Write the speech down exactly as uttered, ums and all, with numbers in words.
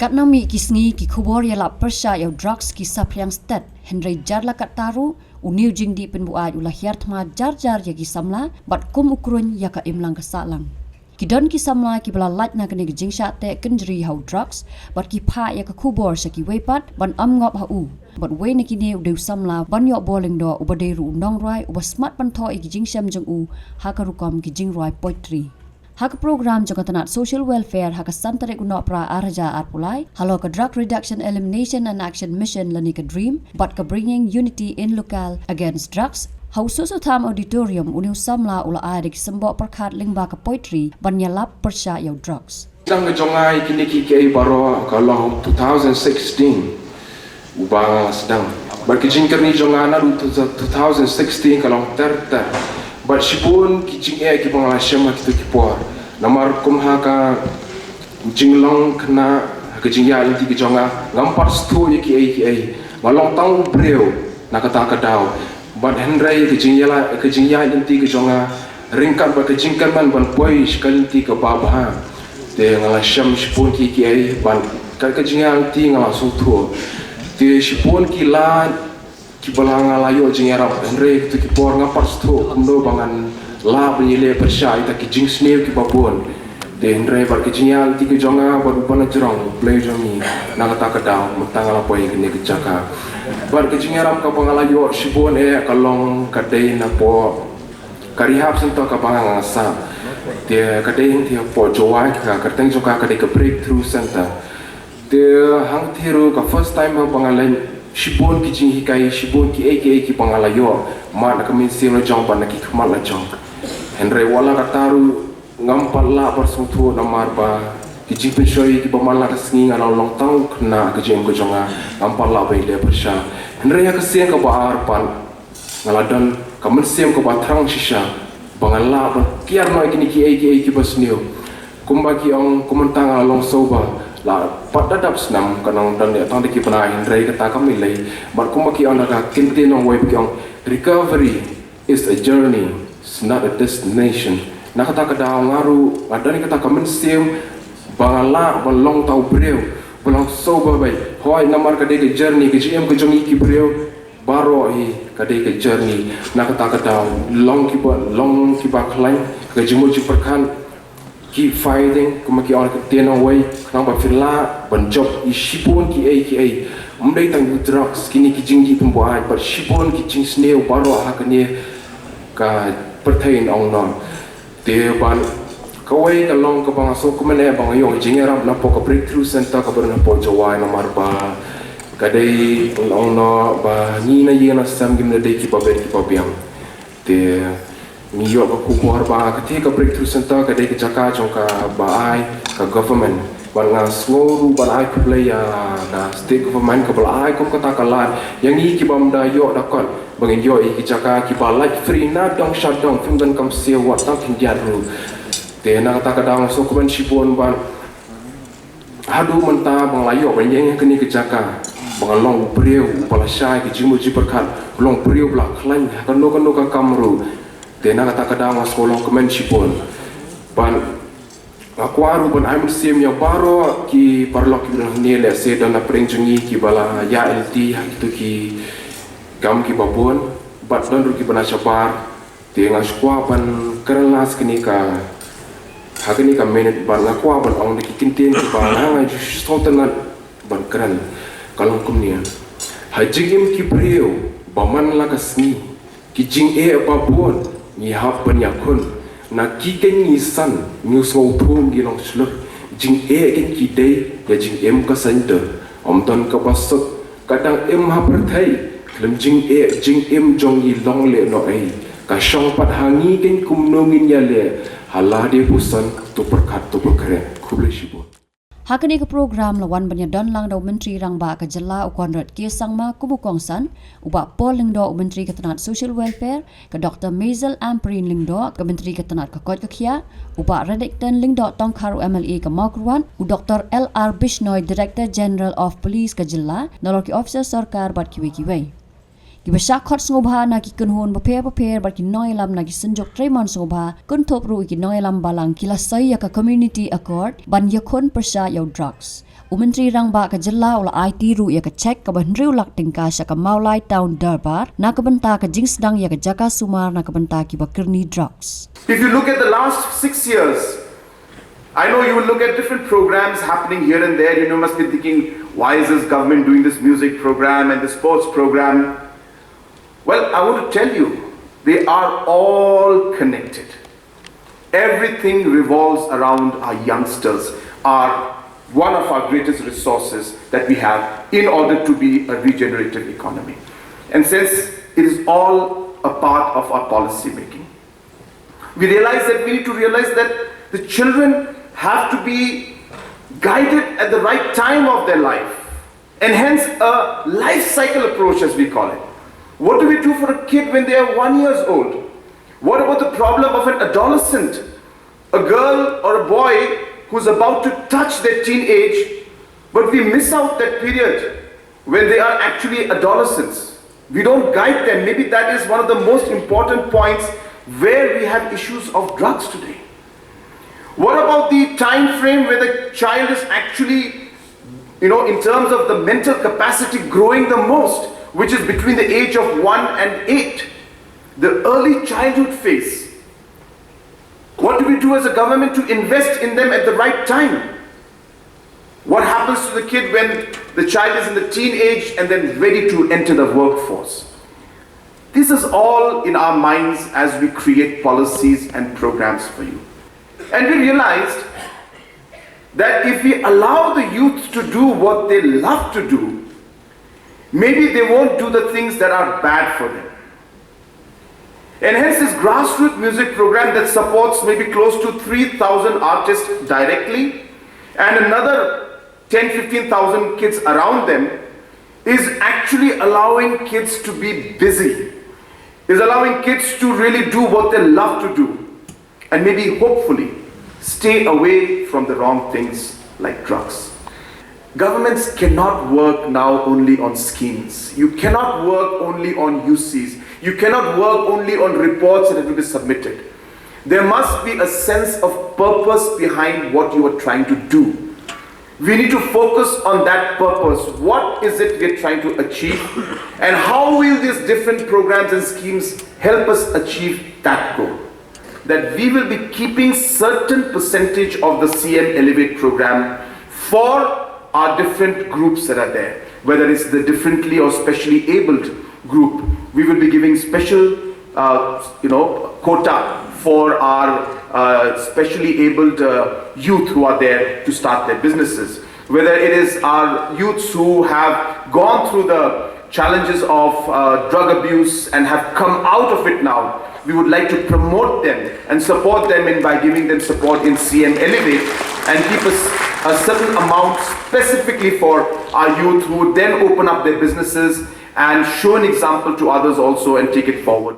Katno mih ki sngi ki khubor ïalap pyrshah ïa u drugs ki saphriang stet, hynrei jar la katta ruh, une u jingdih pynbuaid u la hiar thma jar jar ïa ki samla, bad kum u kruiñ ïa ka imlang ka sahlang. Ki don ki samla kiba la lait na kane ka jingshah teh kynjri ha u drugs, bad ki phah ïa ka khubor sha kiwei pat, ban ym ngop ha u. Bad uwei na kine u dei u samla Banïohbor Lyngdoh uba dei ruh u nongrwai, uba smat ban thoh ïa ki jingshem jong u, ha ka rukom ki jingrwai poetry. Ha ka program jong ka tnat Social Welfare ha ka san tarik u Nohprah ar hajar arphew lai, halor ka Drug Reduction Elimination and Action Mission lane ka DREAM, bad ka Bringing Unity in Locale Against Drugs, ha u Soso Tham Auditorium une u samla u la ai da ki symboh pyrkhat lyngba ka poetry ban ïalap pyrshah ïa u drugs. Sdang ka jong nga ïa kine kiei kiei baroh ka long two thousand sixteen. Uba nga sdang. Bad ka jingkyrni jong nga naduh two thousand sixteen ka long ter ter. Bad shibun ki jingeh kiba nga la shem ha kito ki por. Namar kum ha ka jinglong khynnah, ha ka jingïaid lynti ka jong nga, ngam pat sngewthuh ïa kiei kiei. Nga long tang u briew na kata ka daw. Bad hynrei ka jingïaid, ka jingïaid lynti ka jong nga, ryngkat bad ka jingkyrmen ban poi sha ka lynti kaba bha. Te nga la shem shibun kiei kiei, bad kat ka jingïaid lynti nga la sngewthuh. Te shibun ki lad kiba la nga la ïoh jingïarap, hynrei kito ki por ngam pat sngewthuh kumno ba ngan lah ban ïaleh pyrshah ïa kita ki jingsniew kiba bun. Te hynrei bad ka jingïaid lynti ka jong nga bad u Bah Najrong, u Blei jong ngi, na kata ka daw mynta nga la poi ha kane ka jaka. Bad ka jingïarap kaba nga la ïoh shibun eh ka long ka dei napoh ka rehab center kaba nga sah. Te ka dei hangtei hapoh Jowai, ka kyrteng jong ka ka dei ka Breakthrough Center. Te hangtei ruh ka first time ba nga leit, shibun ki jinghikai, shibun kiei kiei kiba nga la ïoh, mad na ka mynsiem la jong bad na ki khmat la jong. Hynrei wat la katta ruh ngam pat lah ban sngewthuh namar ba ki jingpynshoi kiba man la ka sngi nga la long tang u khynnah ha ka jingim ka jong nga, ngam pat lah ban ïaleh pyrshah. Hynrei ha ka sien kaba ar pat nga la don ka mynsiem kaba thrang shisha ba ngan lah ban kiar noh ïa kine kiei kiei kiba sniew. Kumba ki ong, kum mynta nga la long sober, la pat da dap snam, ka nang don ïa tang da ki bnai, hynrei kata kam lei lei. Bad kumba ki ong da ka ktien nongwei ba ki ong, recovery is a journey, it's not a destination. Na kata ka daw nga ruh nga don ïa kata ka mynsiem ba ngan lah ban long uta u briew ba long sober beit. Hooid, namar ka dei ka journey, ka jingim ka jong ngi ki briew baroh hi ka dei ka journey. Na kata ka daw long kiba, long kiba khlaiñ, ka jingmut jingpyrkhat, keep fighting, kumba ki ong ha ka ktien nongwei, khnang ba phin lah ban jop ïa shibun kiei kiei. Ym dei tang ïa u drugs, kine ki jingdih pynbuaid, bad shibun ki jingsniew baroh ha kane ka pyrthei, ngan ong noh. Te bad kawei ka long kaba nga sngewkmen eh ba nga ïoh jingïarap napoh ka Breakthrough Center kaba don hapoh Jowai, namar ba ka dei, ngan ong noh, ba ngi na ïing na sem ngim da dei kiba beit kiba biang. Te ngi ïoh ka khubor ba katei ka Breakthrough Center ka dei ka jaka jong kaba ai ka government. Bad nga sngew ruh ban ai khublei ïa ka state government kaba la ai kum kata ka lad ïa ngi kibym da ïoh da kot ba ngin ïoh ïa ki jaka kiba lait free na dong sha dong, phim donkam siew wat tang khyndiat ruh. Te na kata ka daw nga sngewkmen shibun bad haduh mynta ba nga la ïoh ban ïeng ha kane ka jaka, ba nga long u briew uba la shai ka jingmut jingpyrkhat, u long u briew ba la khlaiñ ha kano kano ka kam ruh. Te na kata ka daw nga sngewlong kmen shibun. Bad nga kwah ruh ban ai mynsiem ïa baroh ki paralok kiba don hangne, lehse don na pdeng jong ngi kiba la ïaid lynti ha kito ki kam kiba bun, bad don ruh kiba na shabar. Te nga shu kwah ban kren last kane ka, ha kane ka minute, bad nga kwah ban ong da ki kyntien kiba nga nga ju sngewtynnat ban kren. Ka long kumne. Ha jingim ki briew ba man la ka sngi, ki jingeh ba bun ngi hap ban ïakhun. Na ki kynsan ngi sngewthuh ngi long shlur. Jingeh keiñ ki dei ïa jingim ka saiñdur. Ym don kaba suk ka dang im ha pyrthei. Khlem jingeh jingim jong ngi long lehnohei. Ka shong pat ha ngi keiñ kumno ngin ïaleh. Ha lade puson to pyrkhat to pynkhreh. Khublei shibun. Ha kane ka program la wan ban ïadon lang da u Myntri Rangbah ka jylla u Conrad K Sangma kum u kongsan, u Bah Paul Lyngdoh u Myntri ka tnat Social Welfare, ka Doctor Maisel Ampareen Lyngdoh ka Myntri ka tnat ka koit ka khiah, u Bah Reddington Lyngdoh Tongkhar u M L A ka Mawkyrwat, u Doctor L R Bishnoi Director General of Police ka jylla, nalor ki officer sorkar bad kiwei kiwei. Kiba shah khot sngewbha na ki kynhun bapher bapher bad ki nongïalam na ki synjuk treimon sngewbha, kynthup ruh ïa ki nongïalam balang, ki la soi ïa ka Community Accord ban ïakhun pyrshah ïa u drugs. U Myntri Rangbah ka jylla u la aiti ruh ïa ka cheque kaba hynriew lak tyngka sha ka Mawlai Town Durbar na ka bynta ka jingsdang ïa ka jaka sumar na ka bynta kiba kyrni drugs. If you look at the last six years, I know you will look at different programs happening here and there. You know, must be thinking, "Why is this government doing this music program and this sports program?" Well, I want to tell you, they are all connected. Everything revolves around our youngsters, are one of our greatest resources that we have in order to be a regenerative economy. And since it is all a part of our policy making, we realize that we need to realize that the children have to be guided at the right time of their life, and hence a life cycle approach, as we call it. What do we do for a kid when they are one years old? What about the problem of an adolescent, a girl or a boy who's about to touch their teenage, but we miss out that period when they are actually adolescents? We don't guide them. Maybe that is one of the most important points where we have issues of drugs today. What about the time frame where the child is actually, you know, in terms of the mental capacity, growing the most, which is between the age of one and eight, the early childhood phase? What do we do as a government to invest in them at the right time? What happens to the kid when the child is in the teenage and then ready to enter the workforce? This is all in our minds as we create policies and programs for you. And we realized that if we allow the youth to do what they love to do, maybe they won't do the things that are bad for them. And hence, this grassroots music program that supports maybe close to three thousand artists directly and another ten, fifteen thousand kids around them is actually allowing kids to be busy, is allowing kids to really do what they love to do, and maybe hopefully stay away from the wrong things like drugs. Governments cannot work now only on schemes. You cannot work only on U Cs. You cannot work only on reports that have to be submitted. There must be a sense of purpose behind what you are trying to do. We need to focus on that purpose. What is it we're trying to achieve? And how will these different programs and schemes help us achieve that goal? That we will be keeping certain percentage of the C M Elevate program for our different groups that are there, whether it's the differently or specially abled group, we will be giving special, uh, you know, quota for our uh, specially abled uh, youth who are there to start their businesses. Whether it is our youths who have gone through the challenges of uh, drug abuse and have come out of it now, we would like to promote them and support them in by giving them support in C M Elevate and keep a, s- a certain amount specifically for our youth who would then open up their businesses and show an example to others also and take it forward.